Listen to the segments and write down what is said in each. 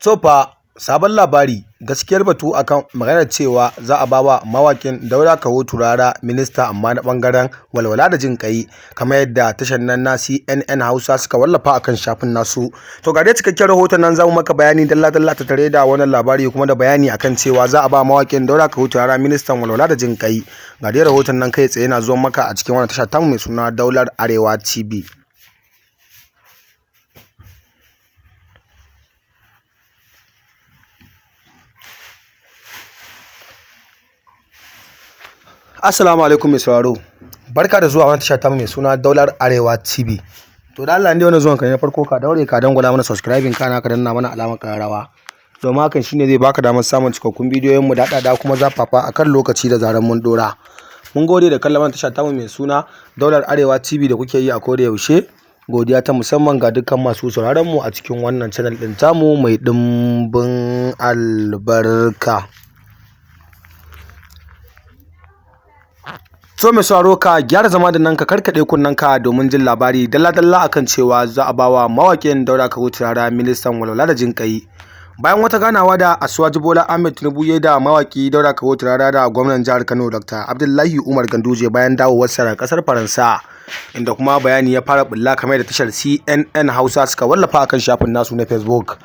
To fa sabon labari, gaskiyar batu akan maganar cewa za a bawa mawaƙin Dauda Kahutu Rara minista amma na ɓangaren walwala da jin ƙai, kamar yadda tashar nan na CNN Hausa suka wallafa akan shafin nasu. To ga dai cikakken rahoton nan, za mu maka bayani dalla-dalla tattare da wannan labari, kuma da bayani akan cewa za a ba mawaƙin Dauda Kahutu Rara ministan walwala da jin ƙai. Ga dai rahoton nan kai tsaye na zuwa maka a cikin wannan tasha tamu mai suna Daular Arewa TV. Assalamu alaikum mai sauraro. Barka da zuwa wannan tasha tamu mai suna Daular Arewa TV. To da Allah, ne wannan zuwan ka ne na farko, ka daure ka dangwala mana subscribing, kana ka danna mana alamar kararrawa. Domin hakan shine zai baka damar samun cikakkun bidiyoyin mu daɗaɗa kuma zafafa akan lokaci da zaran mun dora. Mun gode da kallon wannan tasha tamu mai suna Daular Arewa TV da kuke yi a koda yaushe. Godiya ta musamman ga dukkan masu sauraron mu a cikin wannan channel ɗin tamu mai ɗimbin albarka. To mai sauraro, ka gyara zama da nan ka karkaɗe kunnen ka domin jin labari dalla-dalla akan cewa za a bawa mawaƙin Dauda Kahutu Rara ministan walwala da jin ƙai. Bayan wata ganawa da Asiwaju Bola Ahmed Tinubu ya da mawaƙi Dauda Kahutu Rara da gwamnan jihar Kano Dr. Abdullahi Umar Ganduje bayan dawowarsa daga ƙasar Faransa, inda kuma bayani ya fara bulla kamar da tashar CNN Hausa suka wallafa akan shafin nasu na Facebook.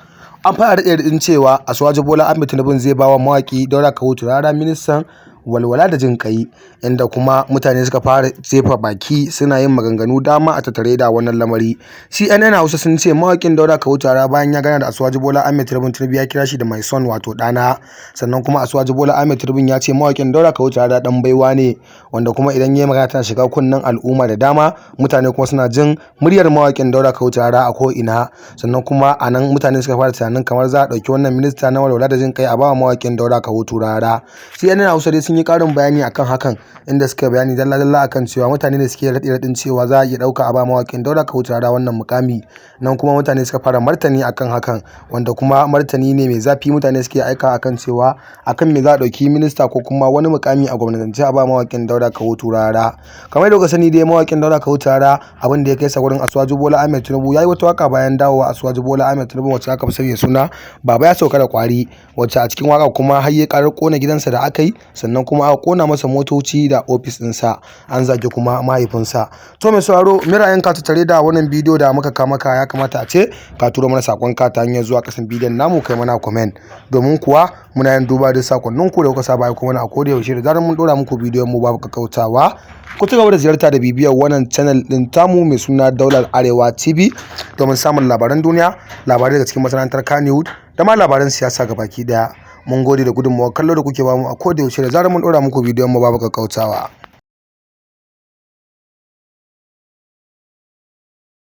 An fara raɗe cewa Asiwaju Bola Ahmed Tinubu zai bawa mawaƙi Dauda Kahutu Rara ministan walwala da jin ƙai, inda kuma mutane suka fara jefa baki suna yin maganganu dama a tattare da wannan lamari. CNN Hausa sun ce mawaƙin Dauda Kahutu Rara bayan ya gana da Asiwaju Bola Ahmed Tinubu, Tinubu ya kira shi da "my son", wato ɗana. Sannan kuma Asiwaju Bola Ahmed Tinubu ya ce mawaƙin Dauda Kahutu Rara ɗan baiwa ne, wanda kuma idan ya yi magana tana shiga kunnen al'umma da dama, mutane kuma suna jin muryar mawaƙin Dauda Kahutu Rara a ko'ina. Sannan kuma a nan mutane suka fara tunanin kamar za a ɗauki wannan minista na walwala da jin ƙai a bawa mawaƙin Dauda Kahutu Rara. CNN Hausa dai sun yi ƙarin bayani akan hakan, inda suka bayani dalla-dalla akan cewa mutane ne suke raɗe-raɗin cewa za a iya ɗauka a ba mawaƙin Dauda Kahutu Rara wannan mukami. Nan kuma mutane suka fara martani akan hakan, wanda kuma martani ne mai zafi mutane suke aika akan cewa akan me za a ɗauki minista ko kuma wani mukami a gwamnatance a ba mawaƙin Dauda Kahutu Rara. Kamar yadda kuka sani dai, mawaƙin Dauda Kahutu Rara, abin da ya kai sa gurin Asiwaju Bola Ahmed Tinubu, ya yi wata waka bayan dawowa Asiwaju Bola Ahmed Tinubu, wacce aka fi sani da suna "Baba Ya Sauka da Kwari", wacce a cikin waka kuma har ya ƙarar ƙona gidansa da aka yi, sannan kuma aka ƙona masa motoci da ofis ɗinsa, an zagi kuma mahaifinsa. To mai sauraro, me ra'ayinka tattare da wannan bidiyo da muka kawo maka? Ya kamata a ce ka turo mana saƙonka ta hanyar zuwa ƙasan bidiyon namu kai mana comment, domin kuwa muna yin duba da sakonninku da kuka saba aiko mana a koda yaushe da zarar mun ɗora muku bidiyon mu babu kakkautawa. Ku ci gaba da ziyarta da bibiyar wannan channel ɗin tamu mai suna Daular Arewa TV domin samun labaran duniya, labarai daga cikin masana'antar Kannywood da ma labaran siyasa gabaki ɗaya. Mun gode da gudunmawar kallo da kuke bamu a koda yaushe da zarar mun ɗora muku bidiyon mu babu kakkautawa.